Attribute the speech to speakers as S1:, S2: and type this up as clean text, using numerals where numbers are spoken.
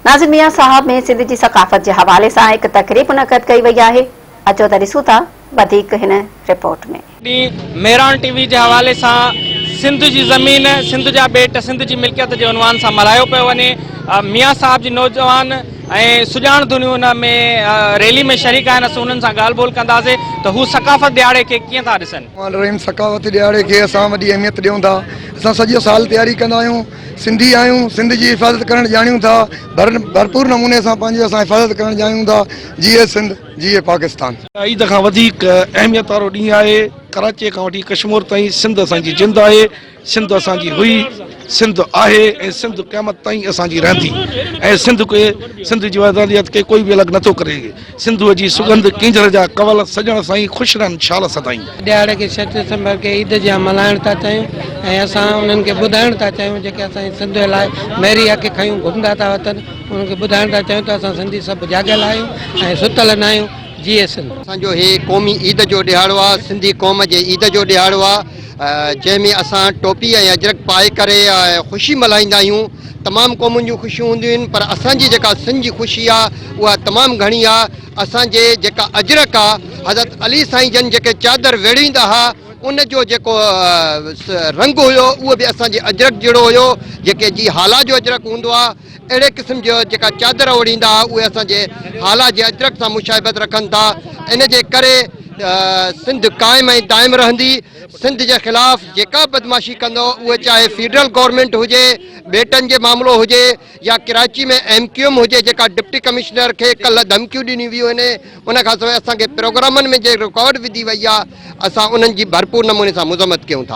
S1: ناظرين ميان صاحب ۾ سنڌ جي ثقافت جي حوالي سان هڪ تقريب منعقد ڪئي وئي آهي اچو ته ڏسون ٿا وڌيڪ هن رپورٽ ۾.
S2: ڏينهن مهراڻ ٽي وي جي حوالي سان سنڌ جي زمين سنڌ جا ٻيٽ سنڌ جي ملڪيت جي عنوان سان ملهايو پيو وڃي ميان صاحب جي نوجوان ۽ سڄاڻ ڌنيون ان ۾ ريلي ۾ شريڪ آهن اسين انهن سان ڳالهه ٻولهه ڪنداسين ته هو ثقافت ڏهاڙي کي ڪيئن ٿا ڏسن.
S3: الرحمان الرحيم ثقافتي ڏهاڙي کي اسان وڏي اهميت ڏيون ٿا اسان سڄو سال تياري ڪندا آهيون سنڌي آهيون سنڌ جي حفاظت ڪرڻ ڄاڻيون ٿا ڀرپور نموني سان پنهنجي اسان حفاظت ڪرڻ ڄاڻيون ٿا جيئي سنڌ جيئي پاڪستان.
S4: عيد کان وڌيڪ اهميت وارو ڏينهن آهي ڪراچي کان وٺي ڪشمور تائين سنڌ اسان جي جند آهي سنڌ اسان جي هئي، سنڌ آهي ۽ سنڌ قيامت تائين اسان جي رهندي ۽ سنڌ کي سنڌ جي وحدانيت کي ڪوئي به الڳ نٿو ڪري سگهي. سنڌوء جي سڳنڌ ڪينجهر جا ڪنول سڄڻ سائين خوش رهن شال سدائين.
S5: ڏهاڙي کي ڇهه ڊسمبر کي عيد جيان ملهائڻ ٿا چاهيون ۽ اسان انهن کي ٻڌائڻ ٿا چاهيون جيڪي اسان جي سنڌ لاء ميري اک کنيون گهمندا ٿا وتن انهن کي ٻڌائڻ ٿا چاهيون ته اسان سنڌي سڀ جاڳيل آهيون ۽ ستل ناهيون.
S6: جيئي سنڌ. اسان جو هي قومي عيد جو ڏهاڙو آ، سنڌي قوم جي عيد جو ڏهاڙو آ، جنهن ۾ اسان ٽوپي ۽ اجرڪ پائي ڪري خوشي ملهائيندا آهيون. تمام قومن جون خوشيون هونديون آهن پر اسان جي جيڪا سنڌ جي خوشي آ اها تمام گهڻي آ. اسان جي جيڪا اجرڪ آ، حضرت علي سائين جن جيڪي چادر ويڙهيندا ها ان جو جيڪو رنگ هيو اهو به اسان جي اجرڪ جهڙو هيو، جيڪي جي هالا جو اجرڪ هوندو آ. اهڙي قسم جو جيڪا چادر اوڙهيندا ها اهي اسان جي هالا جي اجرڪ سان مشابهت رکن ٿا ان جي ڪري سنڌ قائم ۽ دائم رهندي سنڌ جي خلاف جيڪا بدمعاشي ڪندو اهي چاهي فيڊرل گورنمينٽ هجي ٻيٽن جي معاملو هجي يا ڪراچي ۾ ايم ڪيو ايم هجي جيڪا ڊپٽي ڪمشنر کي ڪلهه ڌمڪيون ڏنيون ويون آهن ان کان سواء اسان کي پروگرامن ۾ جي رڪارڊ وڌي وئي آهي اسان انهن جي ڀرپور نموني سان مذمت ڪيون ٿا.